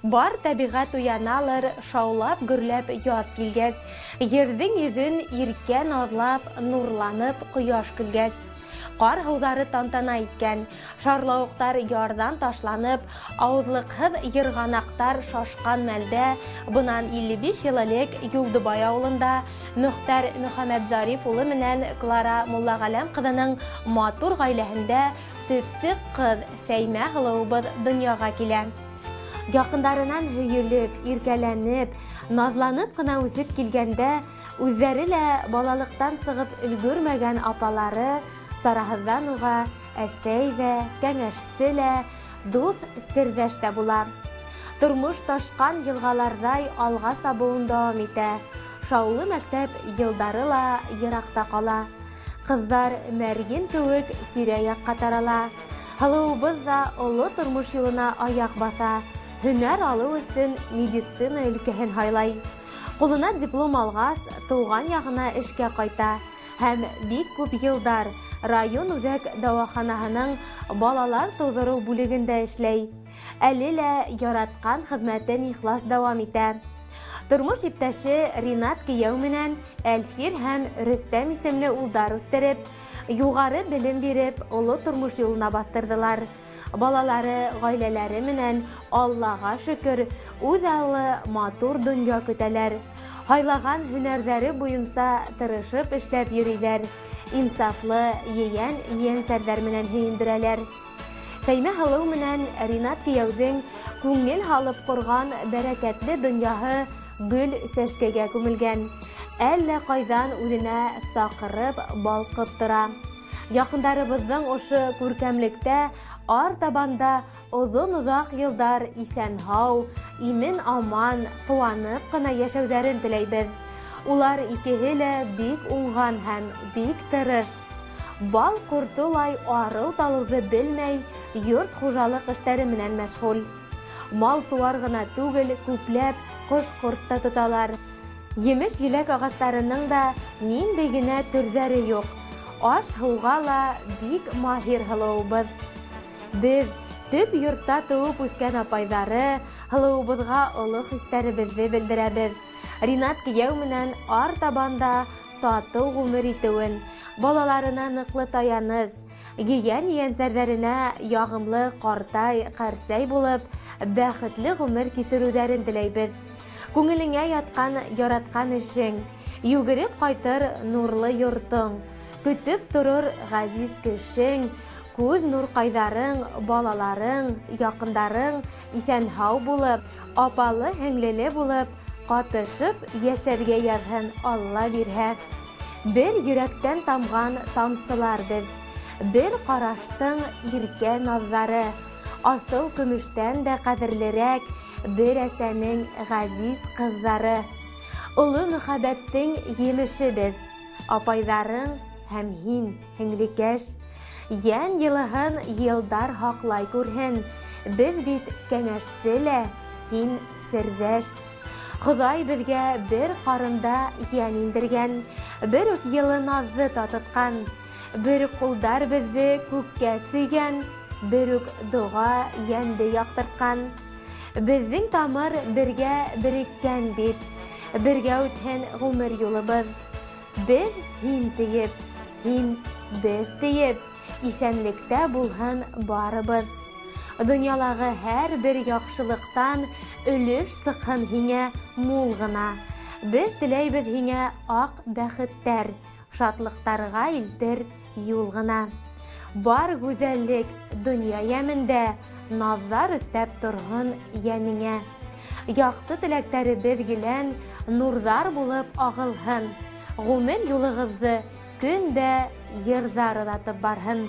Бар тәбиғәт уяналыр, шаулап, гөрләп яҙ килгәс, ерҙең йөҙөн иркә наҙлап, нурланып ҡояш көлгәс. Ҡар һыуҙары тантана иткән, шарлауыҡтар ярҙан ташланып, ауыҙлыҡһыҙ йырғанаҡтар шашҡан мәлдә, бынан 55 йыл элек Юлдыбай ауылында Мөхтәр Мөхәммәтзариф улы менән Клара Муллағәләм ҡыҙының матур ғаиләһендә төпсөк ҡыҙ Фәймә һылыуыбыҙ донъяға килә. Яҡындарынан һөйөлөп, иркәләнеп, наҙланып ҡына үҫеп килгәндә, үҙҙәре лә балалыҡтан сығып өлгөрмәгән апалары сараһыҙҙан уға әсәй ҙә, кәңәшсе лә, дуҫ, серҙәш тә була. Тормош ташҡан йылғаларҙай алға сабыуын дауам итә. Шаулы мәктәп йылдары ла йыраҡта ҡала. Ҡыҙҙар мәрйен кеүек тирә-яҡҡа тарала. Һылыуыбыҙ ҙа оло тормош юлына аяҡ баҫа, һөнәр алыу өсөн медицина өлкәһен һайлай. Ҡулына диплом алғас, тыуған яғына эшкә ҡайта һәм бик күп йылдар район үҙәк дауаханаһының балалар тыуҙырыу бүлегендә эшләй. Әле лә яратҡан хеҙмәтен ихлас дауам итә. Тормош иптәше Ринат кейәү менән Әлфир һәм Рөстәм исемле улдар үҫтереп, юғары белем биреп, оло тормош юлына баҫтырҙылар. Балалары ғаиләләре менән, Аллаға шөкөр, үҙ аллы матур донъя көтәләр. Һайлаған һөнәрҙәре буйынса тырышып эшләп йөрөйҙәр. Инсафлы ейән-ейәнсәрҙәр менән һөйөндөрәләр. Фәймә һылыу менән Ринат кейәүҙең күңел һалып ҡорған бәрәкәтле донъяһы гөл сәскәгә күмелгән. Әллә ҡайҙан үҙенә саҡырып, балҡып тора. Яҡындарыбыҙҙың ошо күркәмлектә артабан да оҙон-оҙаҡ йылдар иҫән-һау, имен-аман, ҡыуанып ҡына йәшәүҙәрен теләйбеҙ. Улар икеһе лә бик уңған һәм бик тырыш. Бал ҡортолай арыу-талыуҙы белмәй, йорт-хужалыҡ эштәре менән мәшғүл. Мал-тыуар ғына түгел, күпләп ҡош-ҡорт та тоталар. Емеш-еләк ағастарының да ниндәй генә төрҙәре юҡ. Аш-һыуға ла бик маһир һылыуыбыҙ. Беҙ, төп йортта тыуып үҫкән апайҙары, һылыуыбыҙға оло хистәребеҙҙе белдерәбеҙ. Ринат кейәү менән артабан да татыу ғүмер итеүен, балаларына ныҡлы таяныс, ейән-ейәнсәрҙәренә яғымлы ҡартай, ҡәрсәй булып, бәхетле ғүмер кисереүҙәрен теләйбеҙ. Күңелеңә ятҡан яратҡан эшең, йүгереп ҡайтыр нурлы йортоң, көтөп торор ғәзиз кешең, күҙ нурҡайҙарың, балаларың, яҡындарың иҫән-һау булып, апалы-һеңлеле булып, ҡатышып йәшәргә яҙһын Алла бирһә. Бер йөрәктән тамған тамсылар беҙ, бер ҡараштың иркә наҙҙары, аҫыл көмөштән дә ҡәҙерлерәк бер әсәнең ғәзиз ҡыҙҙары. Оло мөхәббәттең емеше беҙ, апайҙарың һәм һин, һеңлекәш. Йән йылыһын йылдар һаҡлай күрһен, беҙ бит кәңәшсе лә, һин серҙәш. Хоҙай беҙгә бер ҡарында йән индергән, бер үк йылы наҙҙы татытҡан, бер үк ҡулдар беҙҙе күккә сөйгән, бер үк доға йәнде яҡтыртҡан. Беҙҙең тамыр бергә береккән бит, бергә үтһен ғүмер юлыбыҙ. Беҙ һин тейеп, һин беҙ тейеп, иҫәнлектә булһын барыбыҙ. Донъялағы һәр бер яҡшылыҡтан өлөш сыҡһын һиңә мул ғына. Беҙ теләйбеҙ һиңә аҡ бәхеттәр, шатлыҡтарға илтер юл ғына. Бар гүзәллек донъя йәмендә наҙҙар өҫтәп торһон йәнеңә. Яҡты теләктәребеҙ гелән нурҙар булып ағылһын. Ғүмер юлығыҙҙы көн дә йырҙар оҙатып барһын.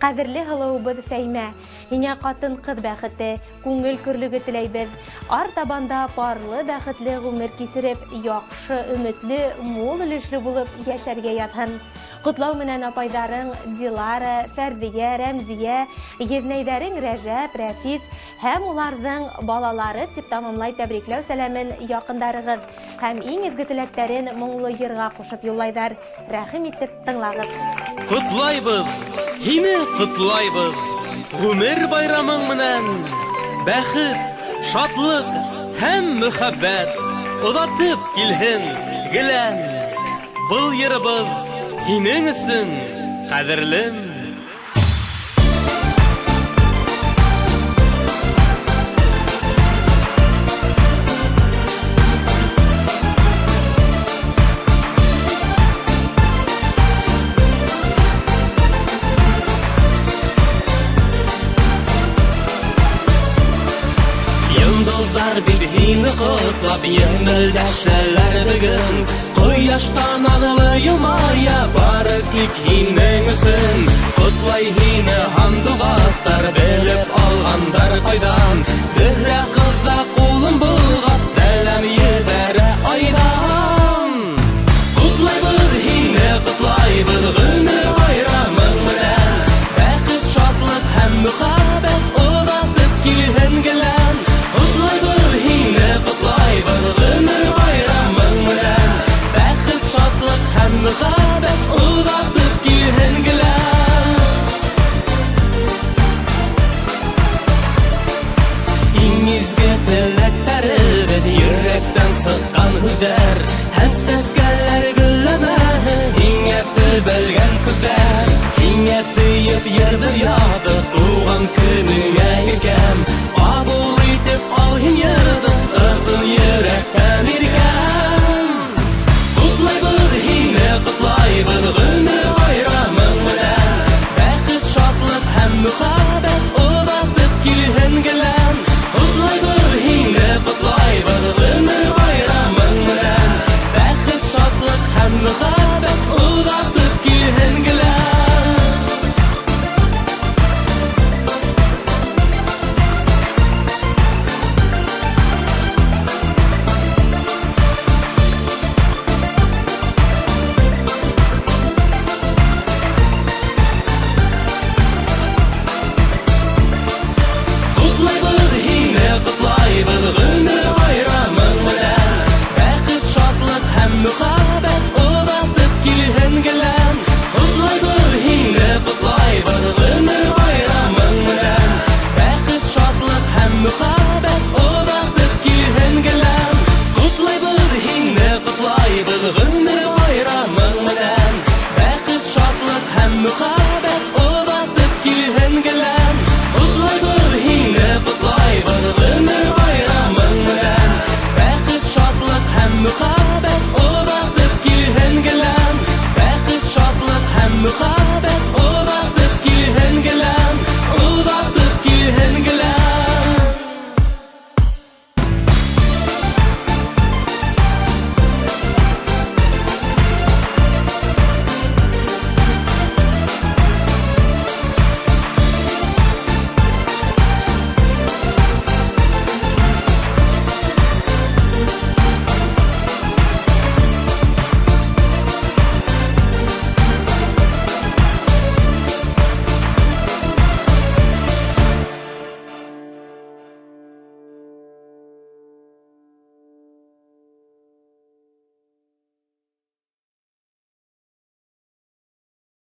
Ҡәҙерле һылыуыбыҙ Фәймә, һиңә ҡатын-ҡыҙ бәхете, күңел көрлөгө теләйбеҙ. Артабан да парлы бәхетле ғүмер кисереп, яҡшы, өмөтлө, мул өлөшлө булып йәшәргә яҙһын. Ҡотлау менән апайҙарың Дилара, Фәрҙиә, Рәмзиә, еҙнәйҙәрең Рәжәп, Рәфис һәм уларҙың балалары тип тамамлай тәбрикләү сәләмен яҡындарығыҙ һәм иң изге теләктәрен моңло йырға ҡушып юллайҙар. Рәхим итеп тыңлағыҙ. Ҡотлайбыҙ, һине ҡотлайбыҙ, ғүмер байрамың менән бәхет, Шатлыҡ һәм мөхәббәт оҙатып килһен гелән. Был йырыбыҙ һинең өсөн, ҡәҙерлем. Йондоҙҙар бит һине ҡотлап йемелдәшәләр бөгөн. Ҡояшта наҙлы йылмая бары тик һинең өсөн. Ҡотлай һине һандуғастар.